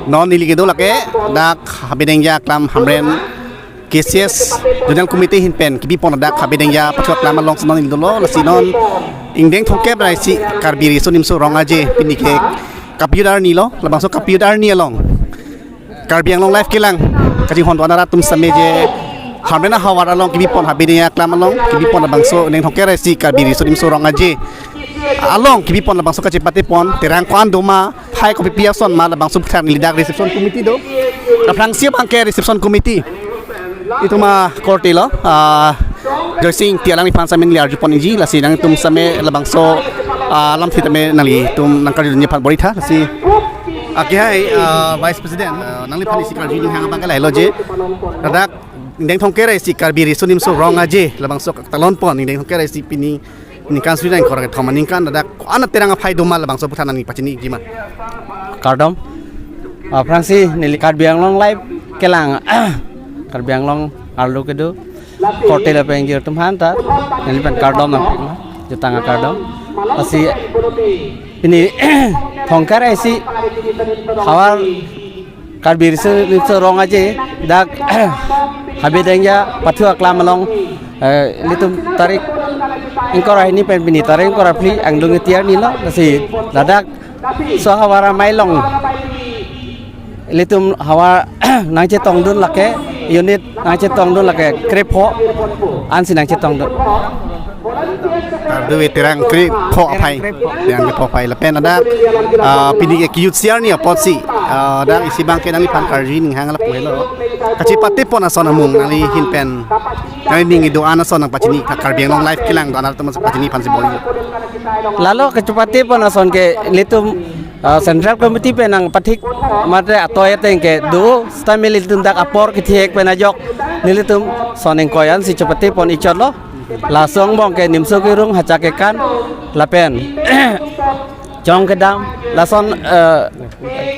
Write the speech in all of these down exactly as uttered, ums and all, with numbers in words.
Non neli kedo lake dak Habe Dengja Aklam Hamren K C S Zonal Committee ahin pen kebipon dak Habe Dengja pathu aklam alongsi non neli dolo, lasi non ingdeng thomkep ra isi Karbi Riso Nimso Rong Aje pini ke kapi-ahut arni lo, labangso kapi-ahut arni along Karbi Anglong Live kelang kachinghon do-an arat atum same je Hamren ahavar along kebipon, Habe Dengja Aklam along kebipon labangso ingdeng thomkep ra isi Karbi Riso Nimso Rong Aje along kebipon labangso kachepatepon, terang ko-an doma, phai kopi pi ason ma, labangso aphuthak neli dak reception committee do. Aphrangsi abang ke reception committee, itum akorte lo, ah, Joysing Ingti, alangliphan same neli arjupon iji, lasi nangtum same labangso, ah, alam sitame nanglitum nangkarjudunji aphan bor-itha, lasi. Akehai, ah, Vice President, ah, nangliphan isi karju ninghang abang ke lahelo je, ladak ingdeng thomkep ra isi Karbi Riso Nimso Rong Aje labangso ketalonpon, ingdeng thomkep ra isi pini ningkan suri ra ingkoi ra kethom aningkan ladak ko-an aterang aphai doma, labangso aphuthak nangpachiniji ma. Kardom. Aphrangsi neli Karbi Anglong Live kelang Karbi Anglong arlo kedo korte lapen girtum aphanta nelipen kardom nangpiklo, jutang akardom. Lasi pini thomkep ra isi havar Karbi Riso Nimso Rong Aje dak Habe Dengja pathu aklam along, eh, ilitum tarik ingkoi ra hini pen pini tarik ingkoi ra phli, angdeng ingti arni lo, lasi ladak so ahavar amei along ilitum havar nangchetongdun lake, unit nangchetongdun lake krepho ansi nangchetongdun. Kardu terang krepho aphai. Terang krepho. Terang krepho aphai. Lapen ladak, ah, pini ke kejutsi arni apotsi, ah, dak isi abang ke nangliphan karju ninghang lapu helo. Kachepatepon ason amung nangli ahin pen, nangli ning kedo-an ason nangpachini, Karbi Anglong Live kelang do-an arat atum pachini aphansi bor-i. Lalo kachepatepon ason ke ilitum, ah, Central Committee pen nangpathik mate atoi ateng kedo sitame ilitum dak apor kethek pen ajok nelitum son ingkoi ansi chepatepon-i chotlo. Laso angbong ke Nimso Kirung Hacha Kekan lapen Chong Kedam, lason, eh,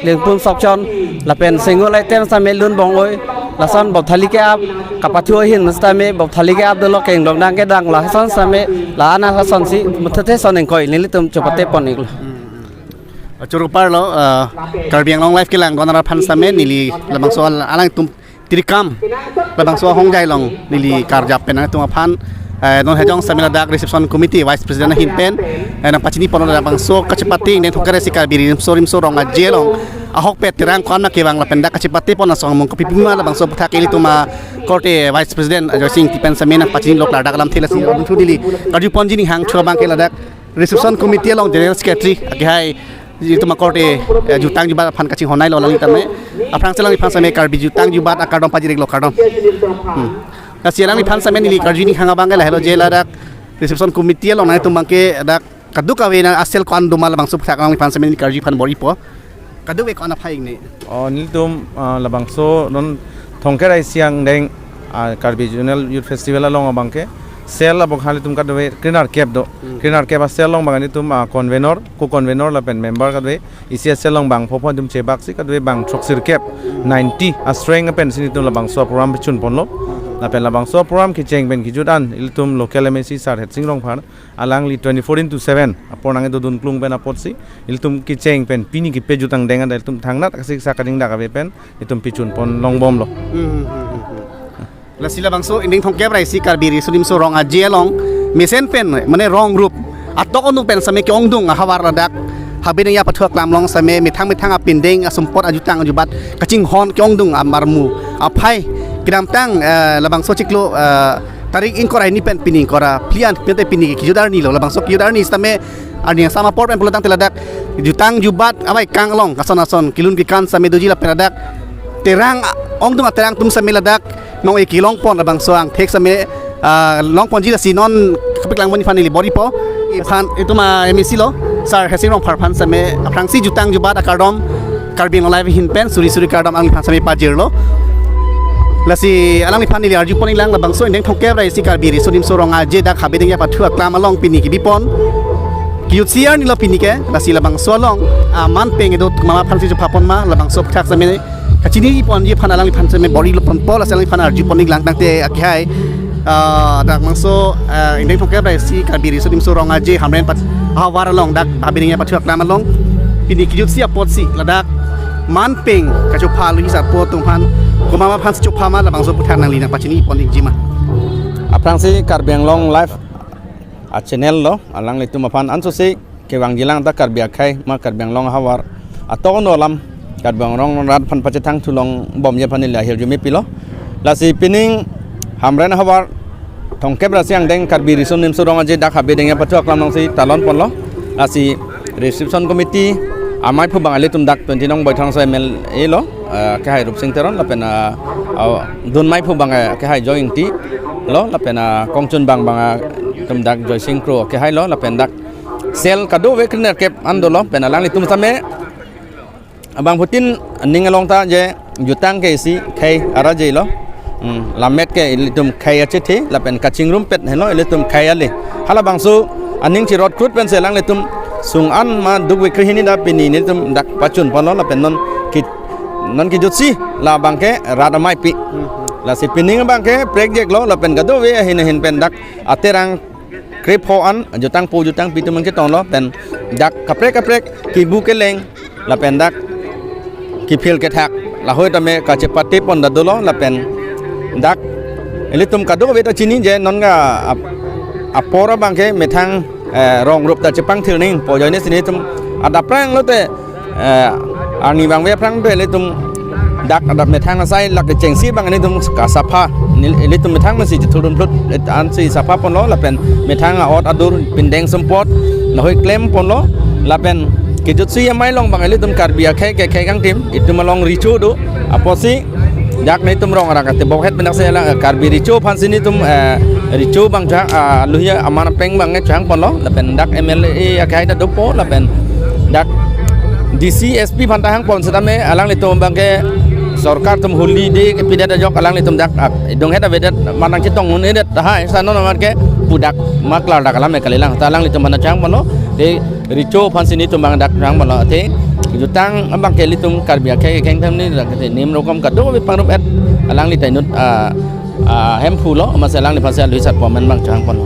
Lengpun Sokchon lapen Sengul Aiten same lun bong-oi, lason bopthali ke-ap, kapathu ahin sitame bopthali ke-ap dolo, kengdong dang kedang, lason same la-an asonsi methothe son ingkoi nelitum chepatepon-iklo. Achoro parlo, eh, Karbi Anglong Live kelang do-an arat aphan same neli labangso al-, alangtum tirikam labangso ahongjai along neli karjap pen nangtum aphan, eh, non hejong same ladak reception committee vice president ahin pen, eh, nangpachiniponlo labangso kachepate ingdeng thomkep ra isi Karbi Riso Nimso Rong Aje along ahokpet terang ko-an ma kevang lapen dak kachepatepon ason amung kopi pima, labangso aphuthak ilitum akorte vice president Joysing Ingti pen same nangpachinilo klardak alamthe, lasi adu thu neli karjuponji ninghang thu abang ke ladak reception committee along general secretary akehai itum akorte, eh, jutang jubat aphan kachinghon-ai lo alanglitame. Aphrangsi alangliphan same Karbi jutang jubat akardom pajir-iklo, kardom. Hmm. Lasi alangliphan same neli karju ninghang abang ke lahelo je ladak reception committee along nangtum abang ke dak kadokave na a-cell ko-an doma, labangso aphuthak alangliphan same neli karju aphan bor-ipo. Kadokave ko-an aphai ingne. Oh, nelitum, ah, labangso non thomkep ra isi angdeng, ah, Karbi Zonal Youth Festival along abang ke cell abang halitum kadokave krenerkep do. Hmm. Krenerkep a-cell along abang nelitum, ah, convener, co-convener lapen member kadokave isi a-cell along bang phopho atum chebaksi kadokave bang throksirkep, ninety a-strength pensi nelitum labangso program pachunponlo. Lapen labangso program kecheng pen kejut an ilitum local M A C sir Hetsing Rongphar alangli twenty-four into seven apor nangkedodun klung pen apotsi ilitum kecheng pen pini kepajut angdeng an ilitum thangnat aksi sa kading dak ave pen itum pachunpon longbomlo. Hmm, hmm, hmm, hmm. Lasi labangso ingdeng thomkep ra isi Karbi Riso Nimso Rong Aje along mesen pen mane rong rup atok onung pen same ke-ongdung ahavar ladak Habe Dengja pathu aklam along same methang methang apindeng asumpot ajutang ajubat kachinghon ke-ongdung amarmu aphai kedamtang, eh, labangso chiklo, eh, tarik ingkoi ra hini pen pini ingkoi ra phli an pente pini ke kejut arni lo, labangso kejut arni sitame arni asam apor pen pulotangte ladak jutang jubat avai kang along kason ason kelun kekan same doji lapen ladak terang ongdung aterang atum same ladak nong-e kelongpon labangso angthek same, ah, longponji, lasi non kapaklang monji aphan neli bor-ipo. Iphan itum a-M A C lo sir Hetsing Rongphar aphan same aphrangsi jutang jubat akardom Karbi Anglong Live ahin pen suri suri kardom alangliphan same pajirlo. Lasi alangliphan neli arjupon-iklang labangso ingdeng thomkep ra isi Karbi Riso Nimso Rong Aje dak Habe Dengja pathu aklam along pini kebipon kejutsi arni lo pini ke, lasi labangso along, ah, man peng edo mama aphansi chophapon ma, labangso aphuthak same kachiniponji aphan alangliphan same bor-iponpo, lasi alangliphan arjupon-iklang tangte akehai, ah, dak labangso, ah, ingdeng thomkep ra isi Karbi Riso Nimso Rong Aje Hamren pat ahavar along dak Habe Dengja pathu aklam along pini kejutsi apotsi ladak Manpeng kachopha alohi sarpo atum aphan, komat aphan si chopha ma labangso aputhak nangli nangpachini pon ikji ma? Aphrangsi Karbi Anglong Live a-channel lo, alanglitum aphan ansosi kevangjilang ta Karbi akhei ma Karbi Anglong ahavar aton alam Karbi Anglong rat aphan pachethang thulong bomji aphan neli ahirjume pilo. Lasi pining Hamren ahavar Thomkep ra isi angdeng Karbi Riso Nimso Rong Aje dak habe dengya pacho aklam nangsi talon ponlo. Lasi reception committee amei phu abang ilitum dak twenty nong Boithang so M L A lo, ah, kehai Rupsing Teron lapen, ah, ah, dunmei phu abang, ah, kehai Joy Ingti lo lapen, ah, kongchun abang abang, ah, itum dak Joysing Kro kehai lo lapen dak cell kadokave krenerkep an dolo pen alanglitum same abangphutin ning along ta je jutang ke isi khei ara je lo. Hmm, lammet ke ilitum khei achethe lapen kachingrumpet henlo ilitum khei ale. Halabangso aning chirot krut pensi alanglitum sung an ma duk wikri hini da pini nelitum dak pachun ponlo lapen non ki, non kijutsi labang ke rat ameipi. Lasi pining abang ke prekjek lo lapen kadokave ahin ahin pen dak aterang krepho an jutangpo jutangpi atum nangchetonglo pen dak kaprek kaprek kibu keleng lapen dak kiphil kethak lahai tame kachepate pon ta dolo lapen dak ilitum kadokave ta chini je non ka ap-, apor abang ke methang, eh, rong rup ta chepangthir nangpo ajoine si nelitum adap prang lote, eh, arni abang ave aphrang pen ilitum dak adap methang asai lake chengsi abang ilitum kasapha nel-, ilitum methang masi chithurdun phlut, eh, ansi sapha ponlo lapen methang a-ot adur pindeng sumpot lahai klem ponlo lapen kijutsi amei along abang ilitum Karbi akhei ke khei kangtim itum along recho do apotsi dak nelitum rong arak ate bokhet pendak se la Karbi recho aphan si nelitum, eh, recho abang cha, ah, alohi aman apeng abang nge chang ponlo lapen dak M L A akhei ta dopo lapen dak D C S P aphan ta hang pon setame alanglitum abang ke sorkar atum holiday kepidet ajok alanglitum dak, ah, idung het avedet manang chetong un edet tahai sa non amar ke pudak ma klardak alam ke kalilang ta alanglitum aphan ta chang ponlo. Te recho aphan si nelitum abang dak chang ponlo te jutang abang ke ilitum Karbi akhei kengtham ni dak te nim rokom kadokave pangrup et alangli ta inut, ah, ah, hemphu lo masi alangliphan si alohi sarpo amen abang chang ponlo.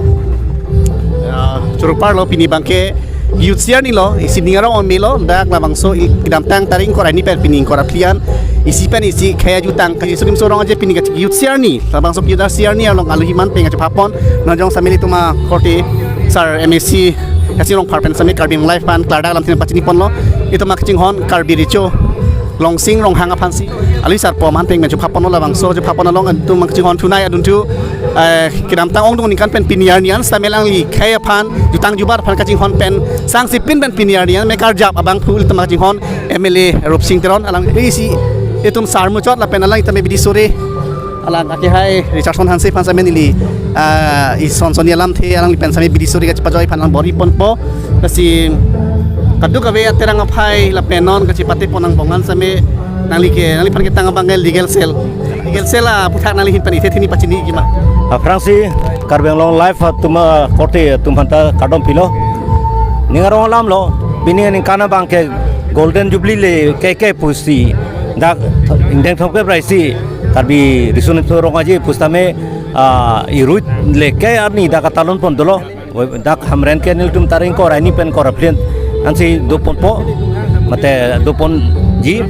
Ah, churupar lo pini abang ke Youth C R ni lo, isi ning arong ome lo, dak labangso i-, kedamtang tarik ingkoi ra hini pen pini ingkoi ra phli an, isi pen isi khei ajutang, Karbi Riso Nimso Rong Aje pini ka Youth C R ni, labangso Youth C R ni along alohi manpeng kachepha pon, nonjong samili tuma korte sar M A C, Kaching Rongphar pen sami Karbi Anglong Live aphan klardak alamthe pachini ponlo, itum kachinghon Karbi recho, Longsing Ronghang aphan si, alohi sarpo manpeng kachepha ponlo labangso, chepha pon along itum kachinghon thunei adunthu, eh, kedamtang ongdung aningkan pen pini arni an setame alangli khei aphan, jutang jubat aphan kachinghon pen, sangsipin pen pini arni an me karjap abangphu ilitum kachinghon M L A Rupsing Teron, alang isi itum sar muchot lapen alang itum bidi sore, alang akehai Richardson Hanse aphan sami neli, ah, ison sonni alamthe alang pen sami bidi sore kachepajoi aphan alang bor-i ponpo, lasi kadokave aterang aphai lapen non kachepate pon angbong an sami nangli ke, nangliphan ketang abang ke legal cell. Legal cell aputhak nangli ahin pen ithe thini pachini ikji ma? Aphrangsi Karbi Anglong Live atum, ah, korte atum aphan ta kardom pilo. Ning arong alam lo, pini aningkan abang ke Golden Jubilee le keke pusi dak ingdeng thomkep ra isi Karbi Riso Nimso Rong Aje pusitame, ah, iruit le ke arni dak atalon pon dolo. Dak Hamren ke nelitum tarik ingkoi ra hini pen ingkoi ra phli an ansi do ponpo, mate do ponji.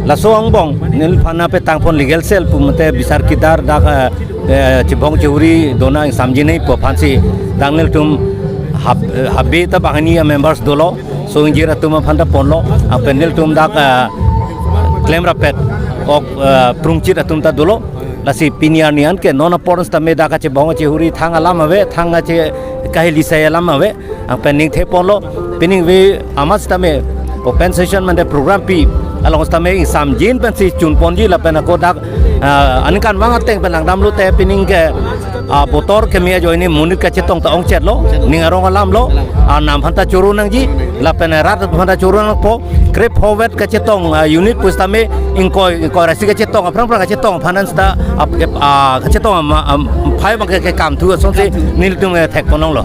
Laso angbong neliphan ta petang pon legal cell pu mate bisar kidar dak, eh, eh, chibong chihuri dona ingsamji nangpo aphan si dak nelitum hab-, eh, habe ta banghini a-members dolo, so ingjir atum aphan ta ponlo, lapen nelitum dak, eh, klem rapet ok, eh, prungchit atum ta dolo. Lasi pini arni an ke non apor setame dak kachibong chihuri thang alam ave, thang kache kahili sai alam ave. Lapen ningthe ponlo, pining ve amat setame open session mande program pi along setame ingsamjin pensi chun ponji lapen ako dak, ah, aningkanvang ateng pen langdam lote pining ke, ah, botor keme ajoine monit kachetong ta ongchet lo, ning arong alam lo, ah, nam aphan ta choro nangji, lapen rat aphan ta choro nangpo, krepho vet kachetong, ah, unit pusitame ingkoi, ingkoi ra isi kachetong, aphrang phrang kachetong aphan an seta, ap-, ap-, ah, kachetong ama, am, phai abang ke, ke kam thu asonsi nelitum, eh, thek ponlonglo.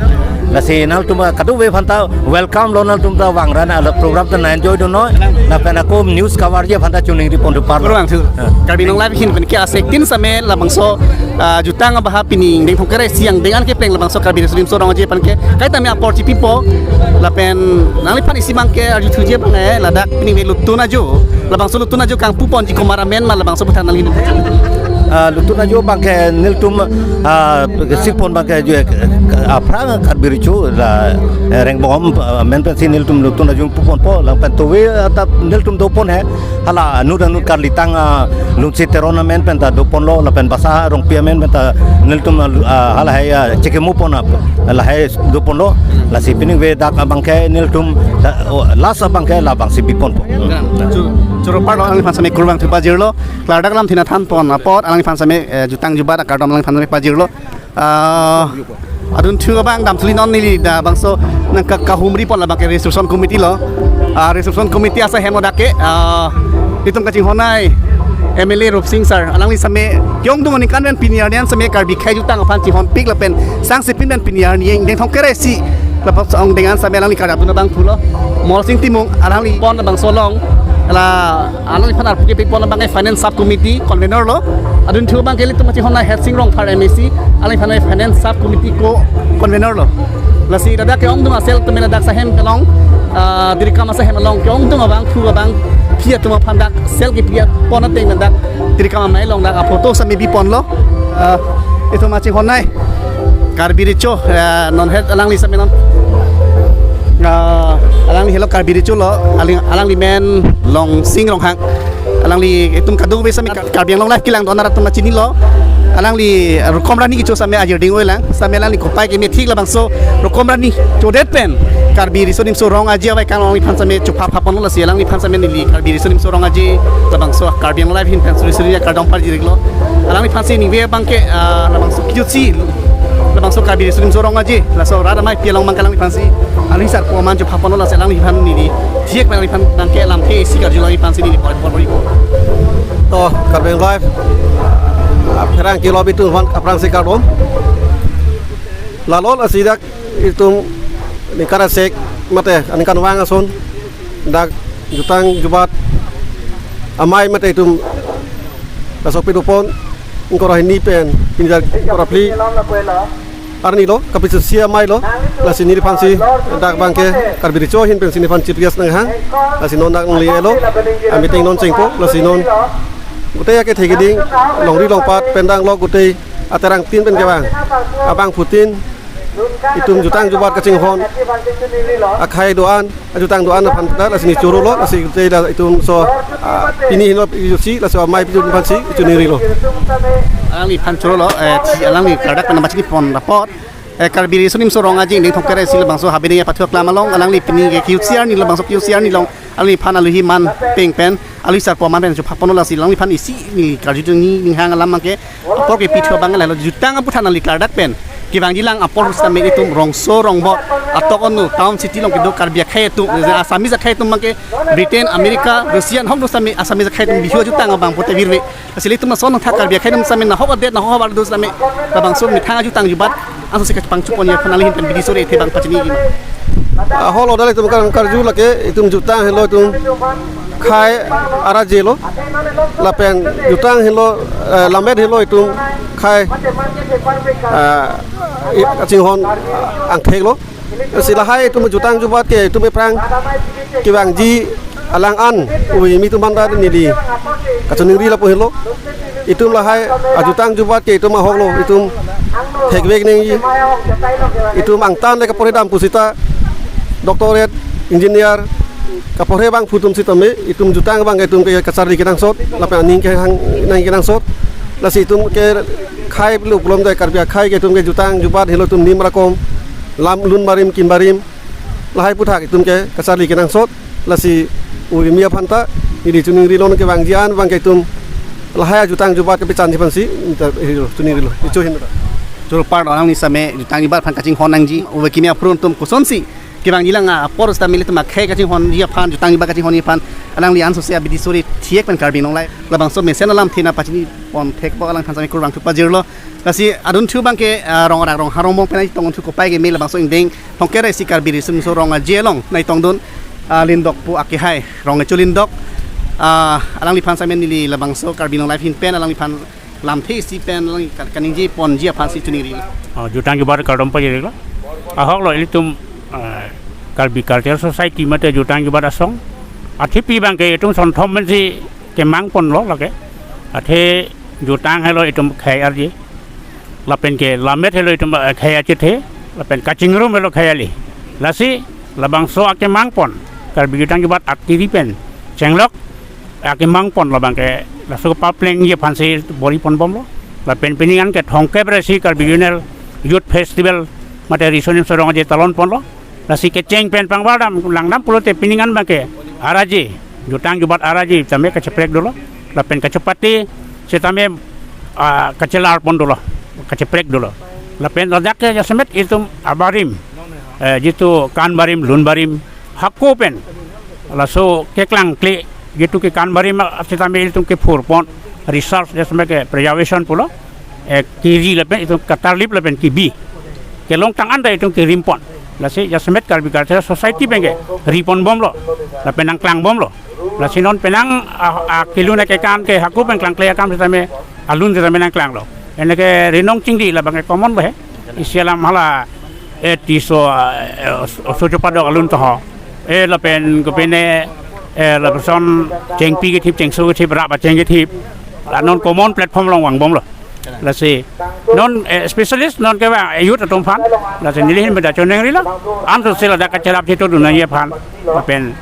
Lasi nangtum kadokave aphanta welcome lo, nangtum ta vang ra la program ta enjoy dun noi. Lapen ako news coverage aphanta choningri pon do par. Kurvangthu. Ah. Karbi Anglong Live ahin pen ke asek tin same labangso, ah, jutang abaha pini angdeng thomkre isi angdeng an kepleng labangso Karbi Riso Nimso Rong Aje aphan ke kaita me apor chipipo. Lapen nangliphan isi abang ke arjuthuji abang, eh, ladak pini ve lutun ajo. Labangso lutun ajo kangpu ponji komat amen ma labangso aputhak nangli. Ah, lutun ajo abang ke nelitum, ah, sipon abang ke jo, eh, aphrang Karbi Recho la, eh, Rengbong, ah, amen pensi nelitum lutun ajo puponpo, lapen tove, ah, ta nelitum dopon he, hala anut anut karlitang, ah, Lunsi Teron amen pen ta doponlo, lapen Basa Rongpi amen pen ta nelitum, ah, hala hai, ah, chekemu pon ap, lahai doponlo, lasi pini ve dak abang ke nelitum, ta, oh, last abang ke labangsi biponpo. Chu-, choro apar lo, alangliphan same kurvangthu pajirlo. Klardak alam thin athan pon apot alangliphan same, eh, jutang jubat akardom alangliphan same pajirlo. Ah, adunthu abang damthu li non neli dak bangso nangka kahumri pon labang ke Reception Committee lo. Ah, Reception Committee asahem lo dak ke, ah, itum kachinghon ai M L A Rupsing sir, alangli same kyong dung aningkan pen pini arni an same Karbi akhei jutang aphan chinghonpik lapen sangsipin pen pini arni angdeng thomkre isi labangso angdeng an same alangli karjap dun abangphu lo. Molsing Timung alangli pon labangso along, la alangliphan arpu kepi pon abang ke Finance Sub Committee Convener lo. Adunthu abang ke ilitum kachinghon ai Hersing Rongphar M A C, alangliphan ai Finance Sub Committee Co-Convener lo. Lasi ladak ke-ong dung a-cell atum ladak sahem along, ah, Tirikam asahem along ke-ong dung abangphu abangphi atum aphan dak cell kepi pon ateng dak Tirikam amei along dak aphoto same biponlo. Ah, itum kachinghon ai Karbi Recho, eh, non het alangli same non. Ah, alangli helo Karbi Recho lo, alang, alangli men Longsing Ronghang. Alangli itum kadokave same Kar-, Karbi Anglong Live kelang dun arat atum chinilo. Alangli Rukom Rani kecho same ajir ding-oi lang. Same alangli kopai keme thik labangso Rukom Rani chodet pen Karbi Riso Nimso Rong Aje avai kang alangliphan same chupha pha ponlo, lasi alangliphan same neli Karbi Riso Nimso Rong Aje labangso Karbi Anglong Live ahin pen suri suri akardom pajir-iklo. Alangliphan si ningve abang ke, ah, labangso kejutsi labangso Karbi Riso Nimso Rong Aje laso rat amei pi along abang ke alangliphan si aling sarpo aman chupha ponlo, lasi alangliphan neli thiek pen alangliphan abang ke lamthe isi karju alangliphan si neli por por por. To, Karbi Anglong Live apherangke lo bitung aphan aphrangsi kardom. Lalo lasi dak itum aningkan asek mate aningkan vang ason dak jutang jubat amei mate itum laso pidopon ingkoi ra hini pen pini jar ingkoi ra phli arni lo, kapichosi amei lo, lasi neliphan si dak abang ke Karbi Recho ahin pensi neliphan chief guest nanghang, lasi non dak nangli elo, a-meeting non chengpo, lasi non gotei akethe keding, longri longpat, pen dang lo gotei aterang tin pen kevang abangphutin itum jutang jubat kachinghon akhei do-an, ajutang do-an aphan ta lasi neli choro lo, lasi gotei la itum so, ah, pini helo jutsi, laso amei pijut aphan si choningrilo. Alangliphan choro lo, eh, thi alangli klardak pen nangpachini pon apot, eh, Karbi Riso Nimso Rong Aje angdeng thomkre isi labangso habe ding apathu aklam along alangli pini ke kejutsi arni labangso kejutsi arni along alangliphan alohi man peng pen alohi sarpo aman pen chupha ponlo, lasi alangliphan isi neli karju dun ni ninghang alam abang ke apor kepi thu abang lahelo, jutang aputhak nangli klardak pen kevangji lang apor sitame itum rongso rongbot atok anu town city along kedo Karbi akhei atum, Assamese akhei atum abang ke Britain, America, Russia ahok do sitame Assamese akhei atum bihu ajutang abang pote virve. Lasi ilitum ason nangthak Karbi akhei atum sitame nahok adet nahok havar do sitame labangso methang ajutang jubat ansi kachepangchuk ponji aphan nangli ahin pen bidi sore ethe abang pachini-ikji ma? Ah, holo, dak itum kan karju lake itum jutang helo itum khei araje lo. Lapen jutang helo, eh, lammet helo itum khei, eh, i-, kachinghon angthek lo. Si lahai itum jutang jubat ke itum ephrang kevangji alang an ove kimi atum aphanta neli kachiningri lapu helo. Itum lahai ajutang jubat ke itum ahok lo, itum thekvek nangji. Itum angtan le kaporhe dam pusita doctorate, engineer, kaporhe abangphu atum sitame itum jutang abang ke itum ke kacharli kenangsot, lapen aning kehang nang kenangsot. Lasi itum ke khei lo pulom dai Karbi akhei ke itum ke jutang jubat helo itum nim rakom, lam lun barim kim barim, lahai aputhak itum ke kacharli kenangsot. Lasi ove kimi aphanta neli choningrilo, nangkevangji an abang ke itum lahai ajutang jubat kepachanji aphansi neli ta helo choningrilo, icho hin ta. Choro apar lo, alangli same jutang jubat aphan kachinghon nangji, ove kimi aphurun atum kosonsi Kevangji lang apor seta ilitum akhei kachinghonji aphan, jutang jubat kachinghonji aphan, alangli ansose abidi suri thiek pen Karbi Anglong Live labangso mesen alamthe nangpachini pon thek apot alangphan sami kurvangthu pajirlo. Lasi adunthu abangke, ah, rong arak rong harong mong pen nangtongthu kopai keme labangso ingdeng thomkep ra isi Karbi Riso Nimso Rong Aje along nangtongdun, ah, Lindok pu akehai Rong Echo Lindok, ah, alangliphan sami neli labangso Karbi Anglong Live ahin pen alangliphan lamthe isi pen lang ka-, kaningje ponji aphansi choningri. Oh, jutang jubat kardom pajirlo. Ahoklo ilitum, eh, Karbi Cultural Society mate jutang jubat asong. Athe pi abangke itum sonthom pensi kemang ponlo lake. Athe jutang helo itum khei arje. Lapen ke lammet helo itum, eh, khei achethe. Lapen kachingrum helo khei ale. Lasi labangso akemang pon Karbi jutang jubat atiri pen chenglok akemang pon labangke laso paplengji aphansi bor-i ponbomlo. Lapen pining an ke thomkep ra isi Karbi Regional Youth Festival mate Riso Nimso Rong Aje talon ponlo. Lasi kecheng pen pangbar dam langdam pulote pining an abangke araje, jutang jubat araje tame kacheprek dolo. Lapen kachepate setame, ah, kachelar pon dolo, kacheprek dolo. Lapen ladak ke jasemet itum abarim, eh, jitu kan barim, lun barim, hako pen laso keklangkle jitu ke kan barim, ah, setame itum kephur pon, reserve jasemet ke preservation pulo, eh, keri lapen itum katarlip lapen kebi kelongtang anta itum kerim pon. Lasi jasemet Karbi Cultural Society abangke ri ponbomlo, lapen nangklangbomlo. Lasi non penang, ah, ah, kelun akekan ke hako pen klangkle akam setame alun setame nangklanglo. Ene ke rinong chingdi labangke common ba he. Isi alam hala, eh, Tisso, eh, oso chopadok alun toho. Eh, lapen kopine, eh, lapuson chengpi kethip, chengso kethip, rap acheng kethip. La non common platform along vangbomlo. Lasi non, eh, specialist non ke ba, eh, youth atum aphan. Lasi neli ahin pen ta choningrilo. Ansose ladak kacherap chetodun nangji aphan. Lapen,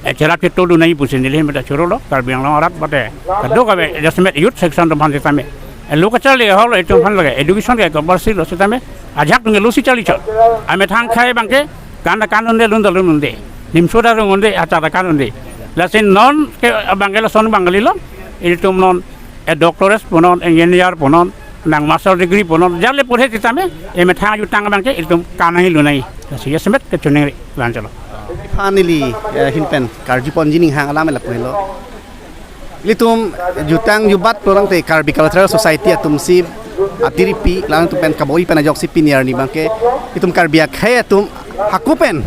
eh, cherap chetodun nangji pusi neli ahin pen ta chorolo. Karbi Anglong arat mate kadokave jasemet youth section atum aphan setame. Eh, lo kacharli ahoklo itum aphan lake education ke compulsory lo setame ajahak atum ke losi charlichot. Amethang khei abangke kan ta kan-unde, lun ta lun-unde, nimso ta rung-unde, acha ta kan-unde. Lasi non ke abangke lason abang kalilo. Itum non, eh, doctorate punon, engineer punon, nang master degree punon, jale porhe setame emethang jutang abangke itum kan nangji lun nangji. Lasi jasemet kachoningri lancholo. Aphan neli, eh, ahin pen karju ponji ning hang alam lapu helo. Ilitum jutang jubat pulo tangte Karbi Cultural Society atumsi atiripi, alangtum pen kabor-i pen ajoksi pini arni abangke itum Karbi akhei atum hako pen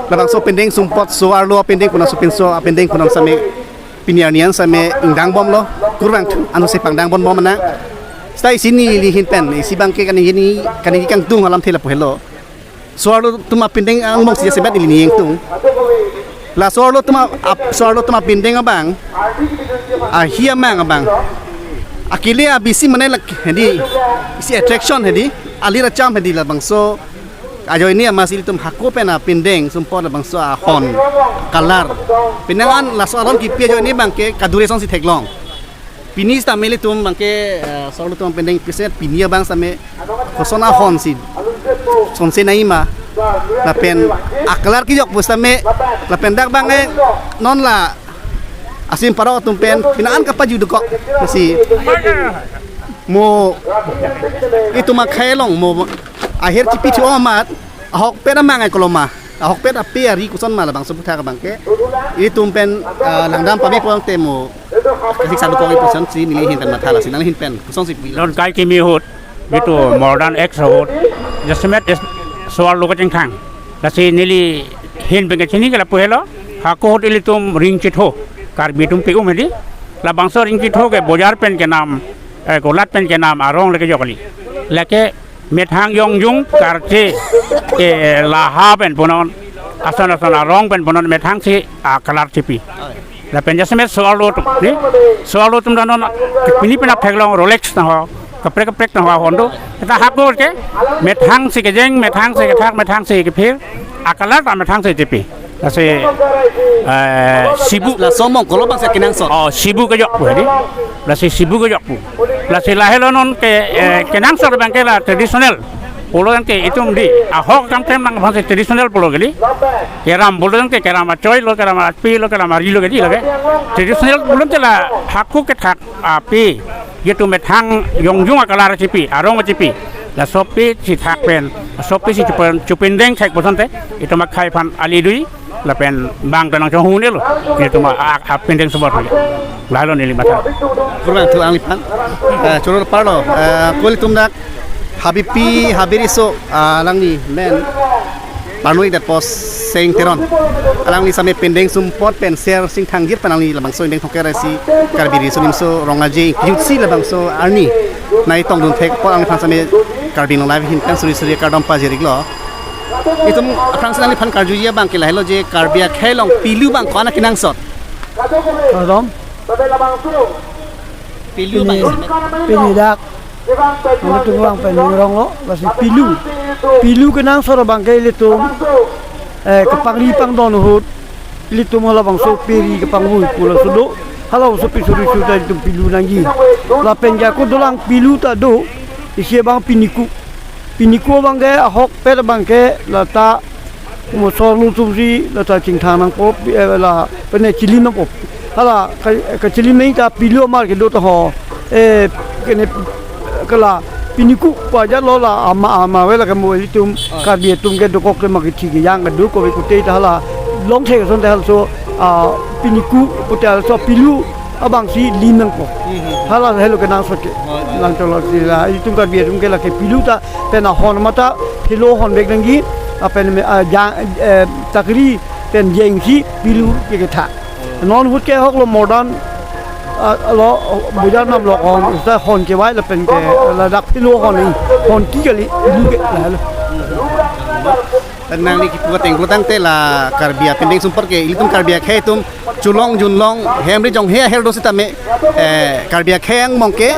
labangso apindeng sumpot, so-arlo apindeng puna, sopinso apindeng puna sami pini arni an sami ingdangbomlo, kurvangthu ansose pangdang ponbom nang. Seta isi neli ahin pen isi abangke kaningje, kaningje kangtung alamthe lapu helo. So-arlo atum apindeng angbongsi jasemet neli ning ingtung. La so-arlo atum ap-, so-arlo atum apindeng abang, ahi amang abang, akele abisi mane lake hedi, isi attraction hedi, alir acham hedi labangso ajoine amatsi ilitum hako pen apindeng sumpot labangso ahon, color. Penang an laso alon kipi ajoine abangke kadure asonsi theklong. Pini setame ilitum abangke, eh, so-arlo atum apindeng piset pini abang setame koson ahonsi sonse nangji ma. Lapen a-color kejok pu setame, lapen dak abang, eh, non la asim parok atum pen penang an kapaju dokok. Lasi mo itum akhei along mo aher chipi thu amat ahokpet amang ai koloma, ahokpet ape ari koson ma labangso aputhak abangke itum pen, ah, langdam pame pon te mo kasik sadu kong ipuson si neli ahin pen matha. Lasi nangli ahin pen kosonsi pi? Non kaikimi ahut, jitu modern age ahut, jasemet es-, so-arlo kachingthang. Lasi neli ahin pen kachini ke lapu helo, hako ahut ilitum ring chitho, Karbi atum pe-um hedi. Labangso ring chitho ke bojar pen kenam, eh, kolat pen kenam arong le kejok kali. Lake methang jongjung karche ke laha pen punon, ason ason arong pen punon methangsi a-color chipi. Lapen jasemet so-arlo atum, ni? So-arlo atum ta non pini penap theklong Rolex nangho, kaprek kaprek nangho ahon do. Seta hako ke methangsi kejeng, methangsi kethak, methangsi kephir, a-color ta methangsi chipi. Lasi, eh, sibu. Laso mong kolo bangsa kenangsot. Oh, sibu kejok pu hedi. Lasi sibu kejok pu. Lasi lahelo non ke, eh, kenangsot abangke la traditional pulo tangte itum di ahok akam tem nangphansi traditional pulo kali. Keram pulo tangte keram achoi lo, keram api lo, keram ari lo kali lake. Traditional pulo tangte la hako kethak ape, jitu methang jongjung a-color chipi, arong chipi. La sopi si thak pen, sopi si chupen, chupindeng thek bosonte, itum akhei aphan ali dui, lapen bang tonang chong huni lo, itum a, a, a pindeng subat huni. Lahelo neli matha. Kurang thu alangliphan, eh, choro parlo, eh, kol tum dak, Habipi, Habiriso, ah, alangli men, Parnoi dat pos Seng Teron. Alangli same pindeng sumpot pen ser sing thangjir pen alangli labangso ingdeng thongkre isi Karbi Riso Nimso Rong Aje jutsi labangso arni nai tongdun thek apot alangliphan same Karbi Anglong Live ahin pen suri suri kardom pajir-iklo. Itum aphrangsi alangliphan karjuji abang ke lahelo je Karbi akhei along pilu abang ko-an akenangsot. Kardom. Pilu abang pini, isi pen. Pini dak. Ilitum abang pen ronglo, lasi pilu. Pilu kenangsot abang ke ilitum, eh, kepangri pangdon ahut, ilitum halabangso peri kepangvoi pu laso do, halabangso pi suri suri ta ilitum pilu nangji. Lapen ke ako dolang pilu ta do, isi abang piniku. Piniku abang ke ahokpet abang ke lata mo sorlo tumsi lata chingthang nangpo, eh, la pene chilim nangpo. Hala ka, kachilim nangji ta pilu amar kedo ta ho. Eh, kene kala piniku pajatlo la ama ama ave la kemo ilitum Karbi atum ke dokok ke maki thik yang kedo ko kute ta hala long thek asonte halaso, ah, piniku pute halaso pilu abangsi lim nangpo. Hmm, hmm, hmm. Hala helo kenangsot ke. Oh, oh. Lang tolok si la, itum Karbi atum ke lake pilu ta pen ahon mate phelo honvek nangji, ah, pen me, ah, jang, eh, chakri pen jengsi pilu ke ketha. Oh. Non ahut ke ahoklo modern, ah, lo, bojar nam lo hon, usta hon kevai lapen ke ladak phelo hon ni, hon ki kali, pilu ke lahelo. Nangli kipu ateng pulotangte la Karbi apindeng sumpot ke ilitum Karbi akhei atum cholong junlong hem ri jonghe aher do sitame, eh, Karbi akhei angbong ke,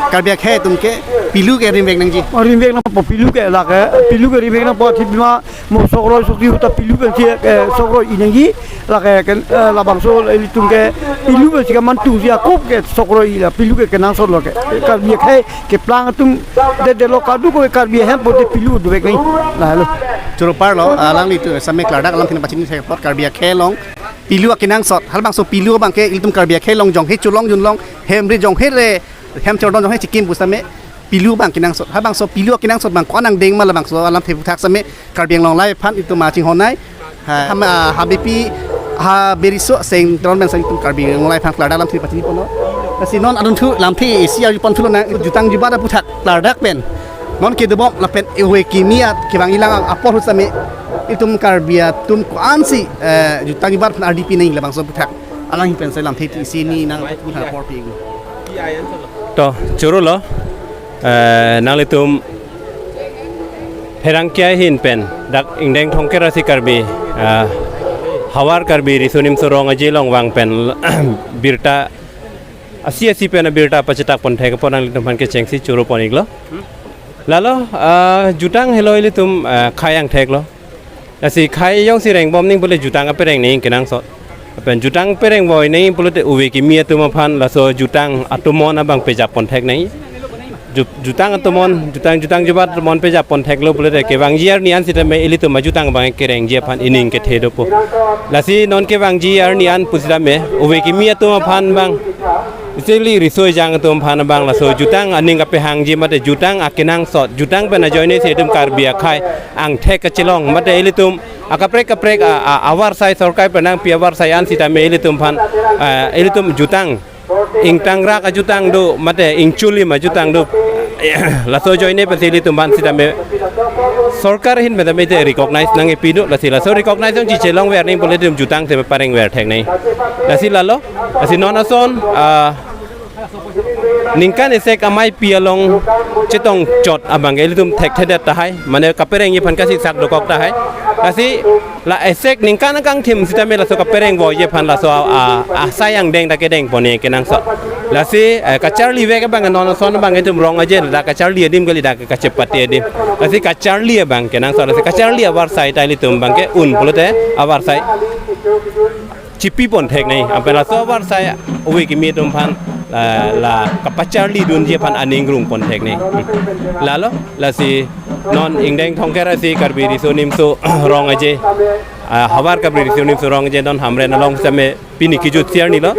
Karbi akhei atum ke pilu ke rimvek nangji. Oh, rimvek nangpo pilu ke lake, pilu ke rimvek nangpo thipima mo sokroi sokti ahut ta pilu pensi, eh, sokroi-i nangji, lake ke, eh, labangso ilitum ke pilu pensi kemantu si akop ke sokroi-i la pilu ke kenangsotlo ke. Karbi akhei keplang atum, de, de lo kadu ko Karbi ahem pute pilu dovek nangji. Lahelo. Choro parlo, alanglitum same klardak alamthe pachini thek apot Karbi akhei along pilu akenangsot. Halabangso pilu abang ke ilitum Karbi akhei along jonghe cholong junlong hem ri jonghe re hem chordon jonghe chikim pusitame pilu abang kenangsot. Halabangso pilu akenangsot abang ko-an angdeng ma labangso alamthe puthak same Karbi Anglong Live aphan itum chinghonnei. Ha, ham, ah, Habipi, Habiriso Seng Teron pen sang itum Karbi Anglong Live aphan klardak alamthe pachini ponlo. Lasi non adunthu lamthe isi arjupon thulonang, jutang jubat aputhak klardak pen. Non kedobom lapen ove kimi at kevangji lang apor ahut same itum Karbi atum ko-ansi, eh, jutang jubat aphan ardi pi nangji labangso aputhak. Alang ahin pen sai lamthe isi ni nangputhak apor pi-iklo. To, chorolo. Eh, nanglitum pherangke ahin pen dak ingdeng thongkre isi Karbi, ah, havar Karbi Riso Nimso Rong Aje along vang pen birta asi asi pen birta pachetak pon thek apot nanglitum aphan kechengsi choro pon-iklo. Lalo, ah, jutang helo ilitum, ah, khei angthek lo. Lasi khei jongsi rengbom nangji pule jutang kapereng nangji kenangsot. Lapen jutang pereng boi nangji pulote ove kimi atum aphan laso jutang atomon abang pejap pon thek nangji. Ju-, jutang atomon, jutang, jutang jubat atomon pejap pon theklo pulote kevangji arni an sitame ilitum ajutang abang kerengji aphan ining kethe dopo. Lasi non kevangji arni an pusitame ove kimi atum aphan abang isi ili riso ejang atum aphan abang laso jutang aning kapehangji mate jutang akenangsot, jutang pen ajoine si itum Karbi akhei angthek kachelong mate ilitum akaprek kaprek a, a, avarsai sorkar pen nangpi avarsai an sitame ilitum aphan, eh, ilitum jutang ingtangrak ajutang do mate ingchulim ajutang do, laso ajoine pensi ilitum aphan sitame sorkar ahin pen tame te recognize nangkepi do, lasi laso recognize jongsi chelongver nangji pule itum jutang tame parengver thek nangji. Lasi lalo, lasi non ason, ah, ningkan esek amei pi along chetongchot abang ke ilitum thekthedet tahai, mane kaperengji aphan kasiksak dokok tahai. Lasi la esek ningkan akangthim sitame laso kapereng boiji aphan laso a, a, asai angdeng ta kedeng pon nangji kenangsot. Lasi, eh, kacharlivek abang non ason abang itum Rong Aje dak kacharli adim kali, dak kachepate adim. Lasi kacharli abang kenangsot, lasi kacharli avarsai ta ilitum abang ke un pulote avarsai chipi pon thek nangji, lapen laso avarsai ove kimi atum aphan la, la kapacharli dunji aphan aning rung pon thek nangji. Lalo, lasi non ingdeng thongkre isi Karbi Riso Nimso Rong Aje Ah, havar Karbi Riso Nimso Rong Aje non Hamren along sitame pini kejut siar ni lo.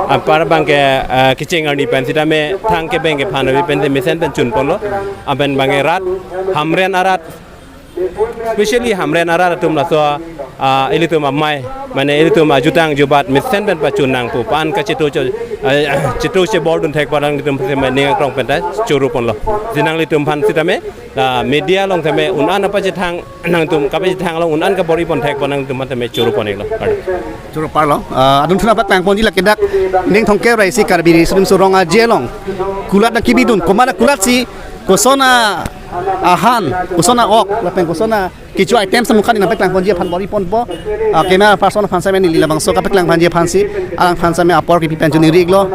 Apar bangke, ah, kecheng arni pen sitame thang kebeng kephan avi pen mesen pen chun ponlo. Apen bangke rat, Hamren arat, specially Hamren arat atum laso, ah, ilitum amei, mane ilitum ajutang jubat mesen pen pachun nangpo, pan kacheto cho, ah, cheto chebor dun thek pu nanglitum sitame ning akrong pen ta choro ponlo. Jinang ilitum aphan sitame, ah, media along sitame un-an apa chethang nangtum kapachethang along un-an kabor-i pon thek pu nanglitum aphan sitame choro pon-iklo. Choro parlo. Ah, adun thuna paklang ponji lake dak Ingdeng Thomkep ra isi Karbi Riso Nimso Rong Aje along kulat nangkebidun, komat akulat si, koson a-ahan, koson a-ok, lapen koson a kecho items amukhan nangpaklang ponji aphan bor-i ponpo. Ah, camera person aphan sitame neli labangso kapaklang ponji aphan si, alangphan sitame apor kepi pen choningri-iklo.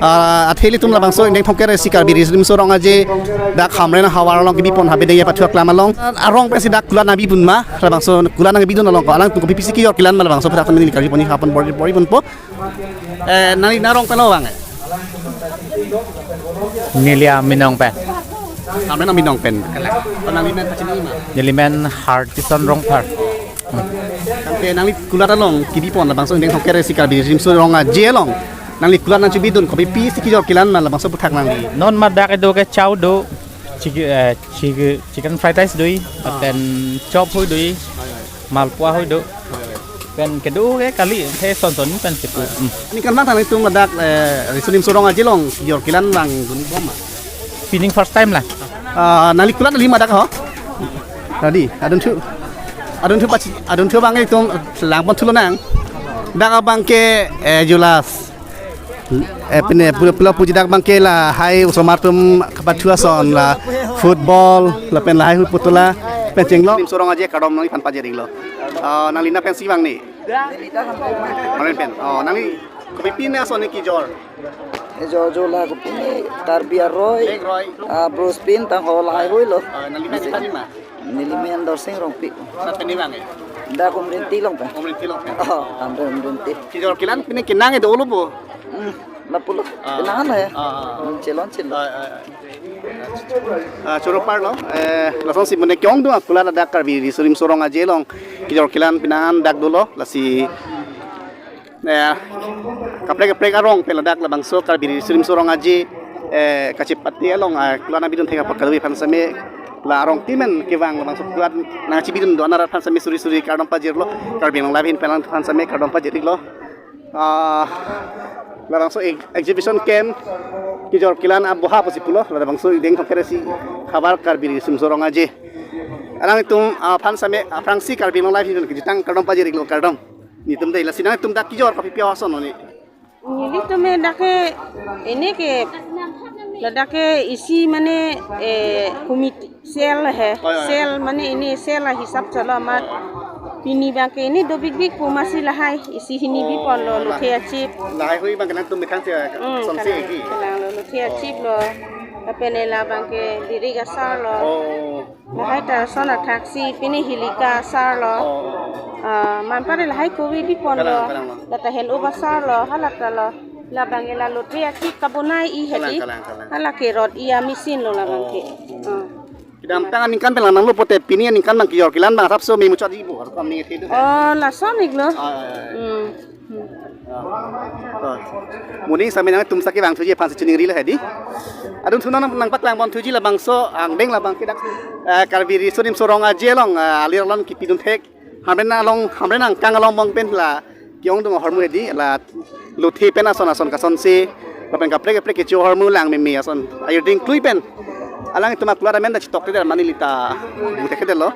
Ah, athe ilitum labangso Ingdeng Thomkep ra isi Karbi Riso Nimso Rong Aje dak Hamren ahavar along kebi pon habe dei pathu aklam along. Ah, arong pensi dak kulat nangbi pon ma, labangso kulat nangkebidun along ko alangtum kopipisi kejor kelang ma labangso aphuthak sitame neli karju ponji aphan bor-i, bor-i ponpo. Eh, nangli arong pen lo bang? Neli Hamren arong pen. Hamren arong pen. Oh, nangli men pachini ma? Neli men Hartison Rongphar. Tangte nangli kulat along kebi pon labangso Ingdeng Thomkep ra isi Karbi Riso Nimso Rong Aje along nangli kulat nangchebidun kopipisi kejor kelang ma labangso aphuthak nangli? Non ma dak kedo ke chow do, chik-, eh, chik-, chicken fried rice do-i, Ah. lapen chop hoi do-i, Hoi, hoi. malpua hoi do. Hoi, hoi. Pen kedo ke kali, the son son pen kepu. Hmm. Aningkan abang ta nangtum ladak, eh, Riso Nimso Rong Aje along kejor kelang vangdun bom ma? Pini first time la. Ah, nangli kulat nangli ma dak ho? Tadi, adun thu. Adun thu pachi, adun thu bang ilitum lang pon thu lonang. Dak abangke, eh, jelas. Eh, pine, pulo, pulo puji dak abangke lahai osomar atum kapathu ason la football, lapen lahai hui putula, pen chenglok. Nimso Rong Aje kardom nangliphan pajir-iklo. Ah, nangli na pensi vang ni? Hamren pen. Oh, nangli kopipine ason ni kejor? Kejor jo la kopine Karbi aroi. Bek roi. Ah, Bru-Spring tang ho lahai hui lo. Ah, nangli men pachini ma? Neli men Dorsing Rongpi. Sat pen ni bang eh? Dak Umrengti along pen. Umrengti along pen. Oh, Hamren Umrengti. Kejor kelang pine kenang eh dolo bo? Hmm, lapulo. Ah. Kenang an ya. Ah, ah. Hmm, chelon chelon. Ah, ah, ah. Ah, choro parlo, eh, lasonsi mane ke-ongdung akulat ladak Karbi Riso Nimso Rong Aje along kejor kelang pini an dak dolo, lasi, eh, kaprek kaprek arong pen ladak labangso Karbi Riso Nimso Rong Aje, eh, kachepate along, ah, kulat nangkebidun thek apot kadokave aphan sitame la arong team pen kevang labangso kulat nangchebidun do-an arat aphan sitame suri suri kardom pajirlo, Karbi Anglong Live ahin pen alangphan sitame kardom pajir-iklo. Ah, labangso ex-, exhibition camp kejor kelang aboha pusi pulo, labangso Ingdeng Thomkep ra isi havar Karbi Riso Nimso Rong Aje. Alangtum, ah, aphan sitame, ah, aphrangsi Karbi Anglong Live ahin kejutang kardom pajir-iklo, kardom. Netum dei, lasi nangtum dak kejor kopi pi ason ni? Nelitum dak ke, ini ke, ladak ke isi mane, eh, committee, cell he, Hoi, hoi. cell mane ini cell ahisap chalo amat. Pini bangke ini dobik bik pu masi lahai, isi hini Oh, bi ponlo, lah. lothe achip. Lahai hui bangke nangtum methang si, Hmm, song si kalang, ki? kalang lo, lothe Oh. achip lo. Lapen la bangke dirik asar lo. Oh. Lahai ta ason athaksi pini hilika asar lo. Oh. Ah, man pare lahai kove bi ponlo. Kalang, kalang lo. Lata hand over asar lo, hala ta lo. Labang la lothe achip kabonai-i Kalang, hedi. kalang, kalang. Hala kerot-i a-machine lo labangke. Oh. Ah. Kedamtang aningkan pen lang nanglo pote pini aningkan bang kejor kelang bang asapso memuchot-ipo, harus kam ning itu. Oh, lason-iklo. Ah, ah, ah. Hmm. Hmm. Ah. Ah. Moning sitame nangtum saki bang thuji aphan si choningrilo hedi. Adun thuna nang, nangpaklang pon thuji labangso angdeng labangke dak, eh, Karbi Riso Nimso Rong Aje along, eh, alir along kepidun thek. Hamren along, Hamren angkang along bong pen la ke-ongdung ahormu hedi, la lothe pen ason ason kasonsi, lapen kaprek kaprek kecho ahormu lang meme ason. Ayo ding klui pen. Alangtum akulat amen ta chitok te mane lita bu thek-et lo.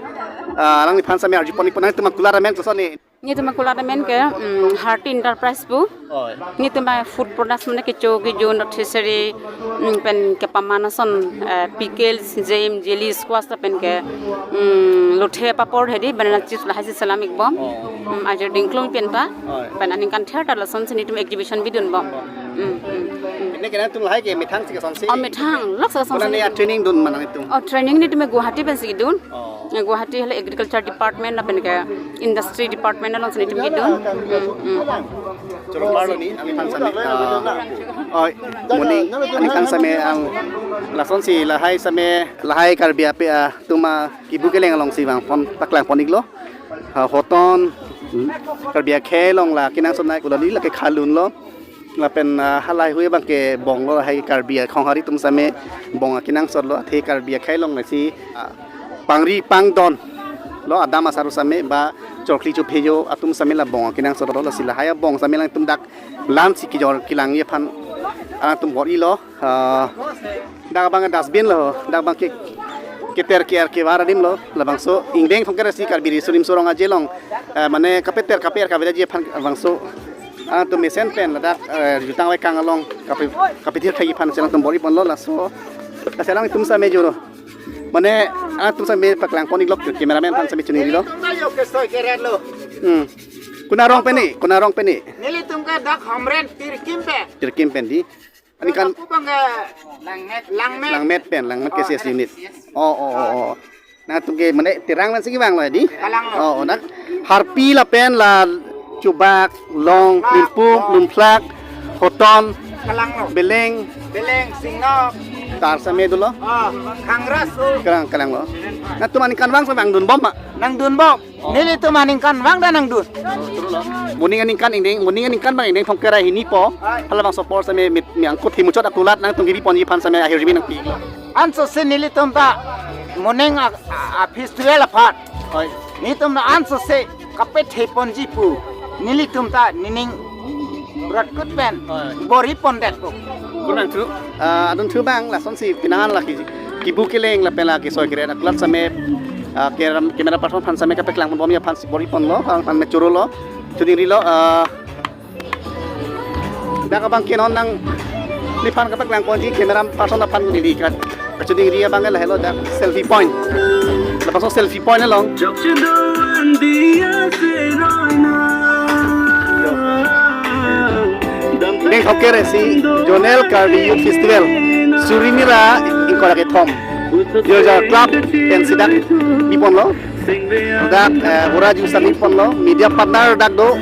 Ah, alangliphan sitame arju pon-ikpo, nangtum akulat amen koson ni? Netum akulat amen ke, mm, Hearty Enterprise pu. Oh. Netum food products mane kecho kejo, not necessary, mm, pen kepaman ason, eh, pickles, jam, jelly, squash lapen ke, mm, lothe papor hedi, banana chips lahai si selam-ikbom. Oh. Mm, ajar dingklung pen ta. Oh. Pen aningkan ther ta lasonsi netum exhibition bidunbom. Mm, mm, mm. Ini kena tum lahai ke methang si kasonsi? Oh, methang, lok sa Muna kasonsi. ne training dun ma nangtum? Oh, training netum Guwahati pensi dun. Oh. Eh, Guwahati hala agriculture department lapen ke industry department alongsi netum bidun. Hmm, hmm. Choro parlo ni, alangphan sitame, ah, oi, moning, alangphan sitame, ang, lasonsi lahai sitame, lahai Karbi ape, ah, atum, ah, kebu keleng alongsi bang pon, paklang pon-iklo. Ah, hoton, Karbi akhei along la kenangsot nai pulo di lake khalun lo. Lapen ah, halahei abang ke bong lo, lahai Karbi akhonghari atum same bong akenangsot lo. Athe Karbi akhei along lasi ah, pangri pangdon lo, adam asar same ba chokli chophejo atum same la bong akenangsot lo. Lasi lahai abong same alangtum dak lan si kejor kelangji aphan alangtum bor-ilo. Ah, dak abang dustbin lo, dak abang ke keter ke-er kevar adim lo. Labangso ingdeng thomkep ra isi Karbi Riso Nimso Rong Aje along eh, mane kapeter kape-er kaveji aphan labangso alangtum mesen pen ladak eh, jutang vai kang along kape, kapethir thai aphan si alangtum bor-i ponlo. Laso lasi alangtum same joro. Mane alangtum same paklang pon-iklo, cameraman aphan same choningri lo. Hmm. Konat arong pen ni, konat arong pen ni. Nelitum ke dak Hamren Tirkim pen. Tirkim pen di. Aningkan Pu bang ke Langmet. Langmet. Langmet pen, Langmet Oh, K C S unit. K C S. Oh, oh, oh, oh. Nangtum ke mane Terang pen si kevang lo di? Kalang lo. Oh, oh, na. Harpi lapen la Chubak, Long, Plak, Limpung, Long. Lumplak, Hoton, Kalang lo. Beleng, Beleng, Singnok. Tar same dolo. Oh, Khangras o. Kalang, kalang lo. Nangtum aningkanvang si vangdun bom ma? Nangdun bom. Nelitum aningkanvang ta nangdun. Moning aningkan ingdeng, moning aningkan abang ingdeng thomkep ra hini po. Halabangso apor same mit mi angkut himuchot akulat nangtum kebi ponji aphan same ahirjume nangpi. Ansose nelitum ta moning a, a, a festival aphan. Oi. Nelitum ta ansose kapethe ponji pu. Nelitum ta nening ratkut pen Oi. Bor-i pondet pu. Kurang tu. Ah, adun thu abang lasonsi penang lake kebu keleng lapen lake soi keret akulat same ah, keram camera person aphan same kapaklang pon bomji aphan si bor-i ponlo, aphan, aphan me choro lo, choningrilo. Ah, dak abang ke non nangliphan kapaklang ponji camera person aphan neli ka, kachoningri abang ke lahelo dak selfie point. Labangso selfie point along. Ingdeng thomkep ra isi Zonal Karbi Youth Festival suri hini ra ingkoi ra kethom. Yoja Club pen si dak bi ponlo. Dak eh, Hura Juice bi ponlo. Media partner dak do.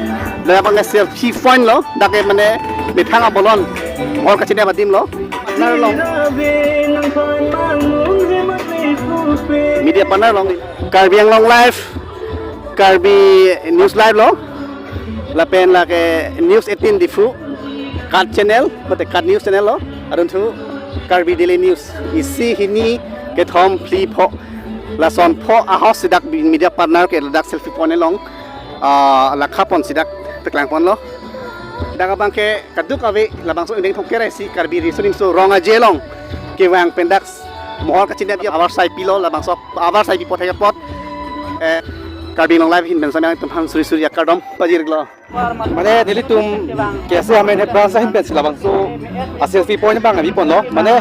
Dak abang selfie point lo. Dak ke mane methang abolon. Mohor kachinep adim lo. Partner along. Media partner along. Karbi Anglong Live. Karbi News Live lo. Lapen lake News eighteen Diphu. KAT channel, mate KAT News channel lo. Adun thu Karbi Daily News. Isi hini kethom phli pho. Lason pho ahos si dak media partner ke ladak selfie point along. Ah, lakha pon si dak paklang ponlo. Dak abang ke kaduk ave labangso ingdeng thomkep ra isi Karbi Riso Nimso Rong Aje along kevang pen dak mohor kachinep ahavar sai pilo labangso ahavar sai pi apot thek apot. Eh, Karbi Anglong Live ahin pen same nangtum aphan suri suri akardom pajir-iklo. Mane nelitum K S A Hamren Head Branch ahin pen si labangso a selfie point abang bi ponlo. Mane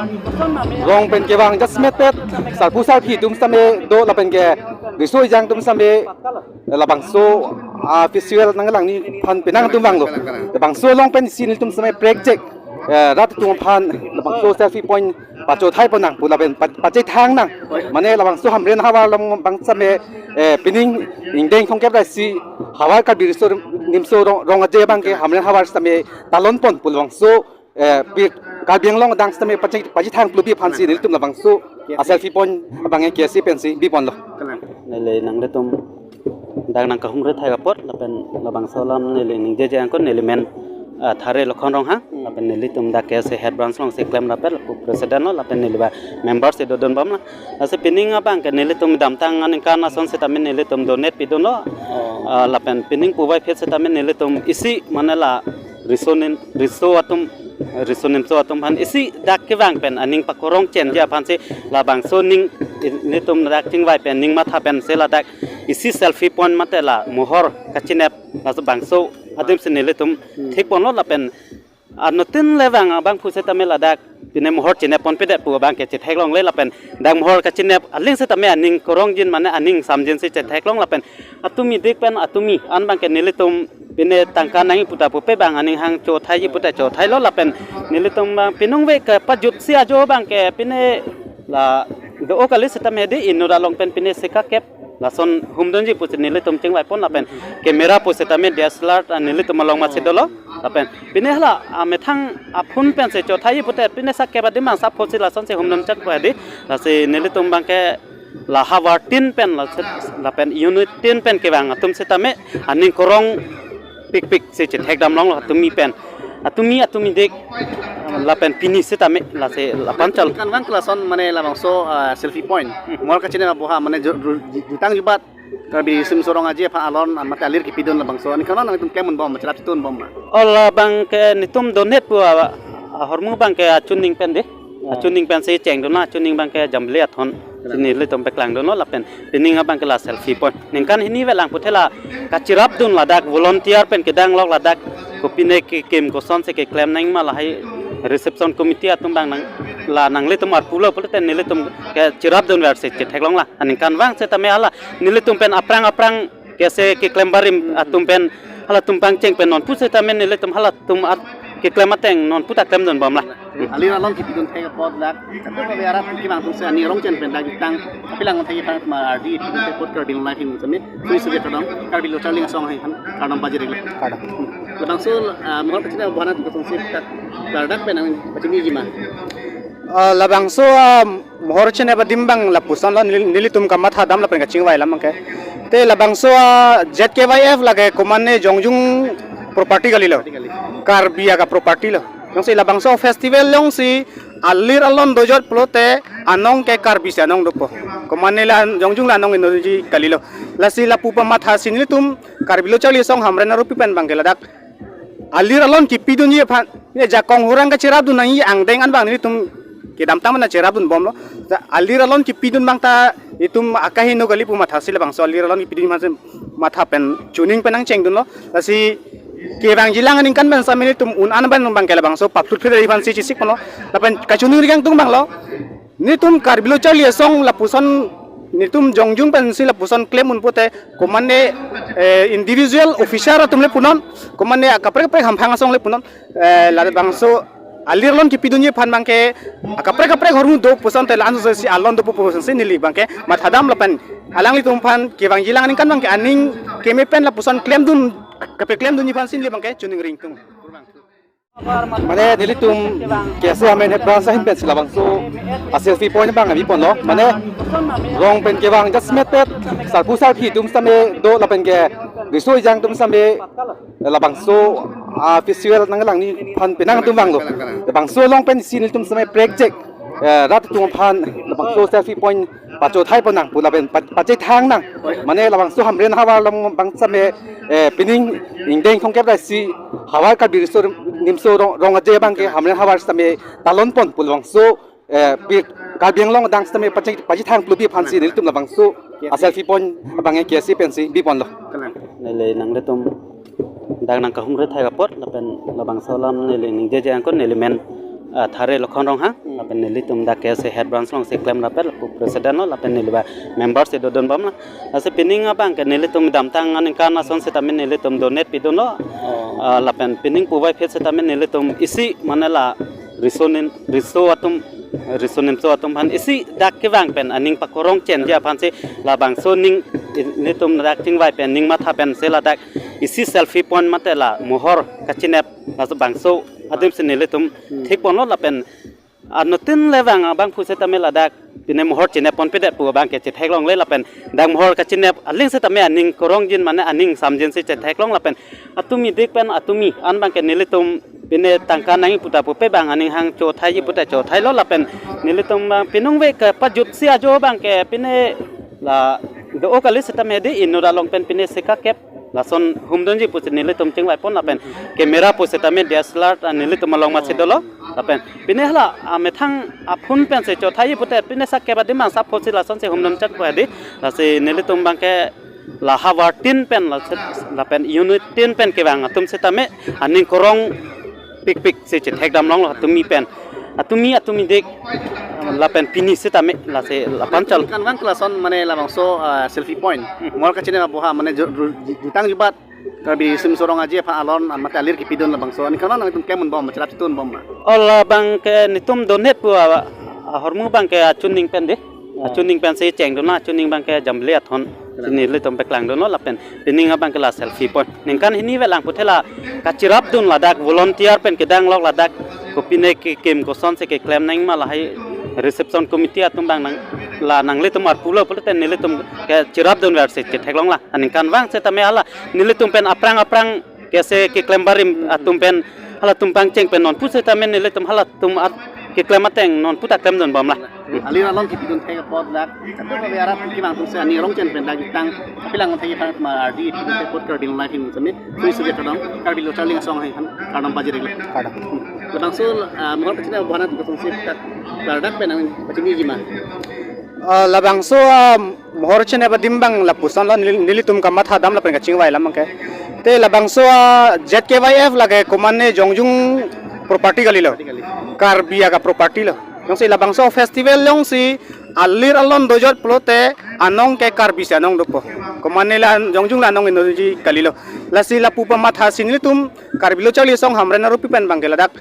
rong pen kevang just met pet sarpo sarpi atum same do lapen ke riso ejang atum same labangso a festival nanglang ni aphan penang atum vanglo. Labangso along pen si nelitum same prekjek eh, rat atum aphan labangso selfie point pachothai pon nang pu lapen pa-, pachethang nang. Mane labangso Hamren havar along abang same eh, pining ingdeng thomkep ra isi havar Karbi Riso Nimso Rong, Rong Aje abang ke Hamren havar same talon pon pu labangso eh, pi-, Karbi Anglong adang same pache-, pachethang pulubi aphan si nelitum labangso a selfie point abang ke K S A pen si bi ponlo. Neli nanglitum dak nangkahumri thai apot lapen labangso alam neli ningjeje angkon, neli men ah, Thare Lokhon Ronghang, lapen nelitum dak K S A Head Branch along si klem rapet lapu president lo lapen neli ba member si dodun bom lo. Lasi pining abang ke nelitum damtang aningkan ason sitame nelitum donate pidunlo. Ah, lapen pining puvoiphit sitame nelitum isi mane la riso nin-, riso atum, Riso Nimso atum aphan isi dak kevang pen aning pakorong chenji aphan si labangso ning nelitum dak chingvai pen ning matha pen si ladak isi selfie point mate la mohor kachinep laso bangso adim si nelitum thik ponlo lapen anuttin le vang abangphu sitame ladak pine mohor chinep ponpedet pu abang ke chetheklongle lapen dak mohor kachinep aling sitame aning korongjin mane aning samjin si chetheklong lapen atumi dik pen atumi an abang ke nelitum pine tangka nangji puta pupe abang aning hang chothaiji puta chothailo lapen nelitum abang pinung ve kepajut si ajo abang ke pine la do-o kali sitame di inut along pen pine sika kep lason humdunji pusi nelitum chingvai pon lapen camera pu sitame D S L R ta nelitum along masi dolo lapen pine hala amethang aphun pen si chothaiji pute pine sak kep adim abang sak phot si lason si humdun chak pu di lasi nelitum abang ke La havar tin pen la set, lapen unit tin pen kevang atum setame aning korong pikpik si chethek damlong lo atumi pen. Atumi atumi dik lapen pini setame lasi lapan chal. Kan vang ke lason mane labangso, ah, selfie point. Mohor kachinep aboha mane ju-, ju-, jutang jubat Karbi Riso Nimso Rong Aje aphan alon mate alir kipidun labangso. Aningkan vang nangtum klemdunbom, cherap chitundunbom ma? O labang ke netum donate pu a, ahormu abang ke achuning pen de. Oh. Achuning pen si chengdun na, achuning abang ke Jambili Athon. Kalang. Si nelitum paklangdun lo lapen pining abang ke la selfie point. Ningkan hini velang puthe la kacherapdun ladak volunteer pen kedang lok ladak kopine kekim kosonsi keklem nangma lahai reception committee atum abang nang la nanglitum arpu lo pulote nelitum kacherapdunver si chetheklong la. Aningkan vang setame hala nelitum pen aphrang aphrang kese keklem barim atum pen halatum pangcheng pen nonpu setame nelitum halatum at keklem ateng nonpu ta klemdunbom la. Alir alon kipidun thek apot dak, kata ba arat kevang atum si aning rong chen pen dak jutang, kapelang thek iphan ma ardi kipidun thek apot Karbi Live News Summit, sui subi kardom, Karbi Lo Charli Asong hai han kardom pajirlo. Kardom. Labangso, ah, mohor kachinep aboha nangtum kosonsi dak, dak pen nang pachini jima. Ah, labangso, ah, mohor chinep adim abang lapuson lo neli-, nelitum kamathadam lapen kachingvai lam abang ke. Te labangso, ah, Z K Y F lake komane jongjung property kalilo. Property kali. Karbi aka property lo. Jongsi labangso festival jongsi alir alon dojot pulote anong ke Karbi si anong dopo. Komane la jongjung la anong inutji kalilo. Lasi lapu pamatha si nelitum Karbi Lo Charli Asong Hamren arupi pen abang ke ladak alir alon kipidunji aphan, ne jakong hurang kacherapdun nangji angdeng an abang nelitum kedamtang mana cherapdunbom lo. Ta alir alon kipidun abang ta itum akaheno kali pu matha si labangso alir alon kipidun aphan si matha pen chuning pen nangchengdun lo. Lasi kevangjilang aningkan pen sami nelitum un an pen abang ke labangso paplut phedari aphan si chesik pon lo. Lapen kachuning ri kangtung abang lo. Netum Karbi Lo Charli Asong lapuson netum jongjung pensi lapuson klem un pute komane, eh, individual officer atum le punon, komane akaprek kaprek hamphang asong le punon, eh, labangso alir alon kipidunji aphan abang ke akaprek kaprek ahormu do puson te la-an si alon dopo puson si neli abang ke mathadam lapen alanglitum aphan kevangjilang aningkan abang ke aning keme pen lapuson klemdun kapeklemdunji aphan si neli abang ke chuning ri kangtung. Mane nelitum K S A Hamren head branch ahin pensi labangso a selfie point abang abi pon lo. Mane rong pen kevang jasemet pet sarpo sarpi atum same do lapen ke riso ejang atum same labangso a festival nanglang ni aphan penang atum vanglo. Labangso along pensi nelitum same prekjek, eh, rat atum aphan labangso selfie point pachothai pon nang pu lapen pa-, pachethang nang. Mane labangso Hamren havar along abang same, eh, pining ingdeng thomkep ra isi havar Karbi Riso Nimso Rong, Rong Aje abang ke Hamren havar same talon pon pu labangso, eh, pi Karbi Anglong adang same pache-, pachethang pulubi aphan si nelitum labangso a selfie point abang ke K S A pensi bi pon lo. Neli nanglitum dak nangkahumri thai apot lapen labangso alam neli ningjeje angkon neli men, ah, Thare Lokhon Ronghang, lapen nelitum dak K S A head branch along si klem rapet lapu president lo lapen neli ba member si dodunbom la. Lasi pining abang ke nelitum damtang aningkan ason setame nelitum donate pidun lo. Oh. Ah, lapen pining puvoiphit setame nelitum isi mane la riso nin-, riso atum, Riso Nimso atum aphan isi dak kevang pen aning pakorong chenji aphan si labangso ning netum dak chingvai pen ning matha pensi ladak isi selfie point mate la mohor kachinep laso bangso adim si nelitum thik pon lo lapen anuttin le vang abang pu setame ladak pine mohor chinep ponpedet pu abang ke chetheklongle lapen dak mohor kachinep aling setame aning korongjin mane aning samjin si chetheklong lapen atumi dik pen atumi an abang ke nelitum pine tangka nangji puta pupe abang aning hang chothaiji puta chothai lo lapen nelitum abang pinung ve kepajut si ajo abang ke pine la do-o kali setame di inut along pen pine sika kep lason humdunji pusi nelitum chingvai pon lapen camera pu setame D S L R ta nelitum along masi dolo lapen pine hala amethang aphun pensi chothai pute pine sak kep adim abang sap phosi lasonsi humdun chak pu adi lasi nelitum abang ke la havar tin pen la set, lapen unit tin pen kevang atum setame aning korong pikpik si chethek damlong lo atumi pen atumi atumi dik lapen pini setame lasi lapan chal. Kan vang ke lason mane labangso, ah, selfie point. Mohor kachinep aboha mane ju-, ju-, jutang jubat Karbi Riso Nimso Rong Aje aphan alon mate alir kipidun labangso. Aningkan vang nangtum klemdunbom, cherap chitundunbom ma? O labang ke netum donate pu a, ahormu abang ke achuning pen de. Oh. Achuning pensi chengdun na, achuning abang ke Jambili Athon. Kalang. Si nelitum paklangdun lo lapen pining abang ke la selfie point. Ningkan hini velang puthe la kacherapdun ladak volunteer pen kedang lok ladak kopine kekim kosonsi keklem nangma lahai Reception committee atum abang nang, la nanglitum arpu lo pulote nelitum ke cherapdun versi chetheklong la. Aningkanvang setame hala nelitum pen aphrang aphrang kese keklem barim atum pen halatum pangcheng pen non pu setame nelitum halatum at keklem ateng non puta klemdunbom la. Alir alon kipidun thek apot dak. Kato ko biara kiki bang tum se ani rong chen pen dak tang. Tapi lang thek iphan ma ardi kipidun thek apot Karbi Live News Summit. Sui subi kardom Karbi Lo Charli Asong hai han kardom pajir iglo. Kardom. Labangso ah, mohor kachina buhana tum kosong si dak dak pen ang pachini jima. Ah, labangso ah, mohor chene adim abang lapuson lo neli- nelitum kamatha dam lapen kachingvai alam abangke. Te labangso ah, Z K Y F lake komatne jongjung property kalilo. Karbi aka property lo. Jongsi labangso festival jongsi alir alon dojot pulote anong ke Karbi si anong dopo. Komatne la jongjung la anong indoji kalilo. Lasi lapu pamatha si nelitum Karbi Lo Charli Asong Hamren arupi pen abangke ladak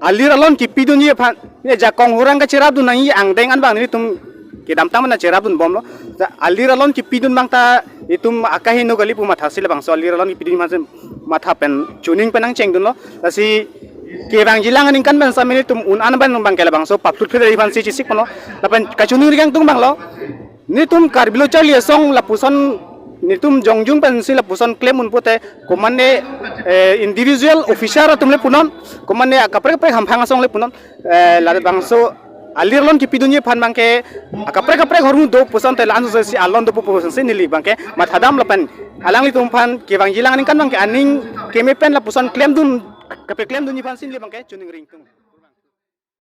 alir alon kipidunji aphan ne jakong hurang kacherapdun nangji angdeng an abang nelitum kedamtang mana cherapdunbomlo. Ta alir alon kipidun abang ta itum akaheno kali pu mathasi labangso alir alon kipidun aphan si matha pen chuning pen nangchengdunlo. Lasi kevangjilang aningkan pen sami nelitum un an pen abangke labangso paphlut phleri aphan si chisikponlo. Lapen kachiningri kangtung abanglo. Nelitum Karbi Lo Charli Asong lapuson nelitum jongjung pensi lapuson klemdun pote komatne eh, individual officer atum le punon, komatne akaprek kaprek hamphang asong le punon, eh, labangso alir alon kipidunji aphan abangke akaprek kaprek ahormu do pusonte la-an si alon dopo pusonsi neli abangke matha dam lapen alanglitum aphan kevangjilang aningkan abangke aning keme pen lapuson klemdun kapeklemdunji aphansi neli abangke chuningri ingtung.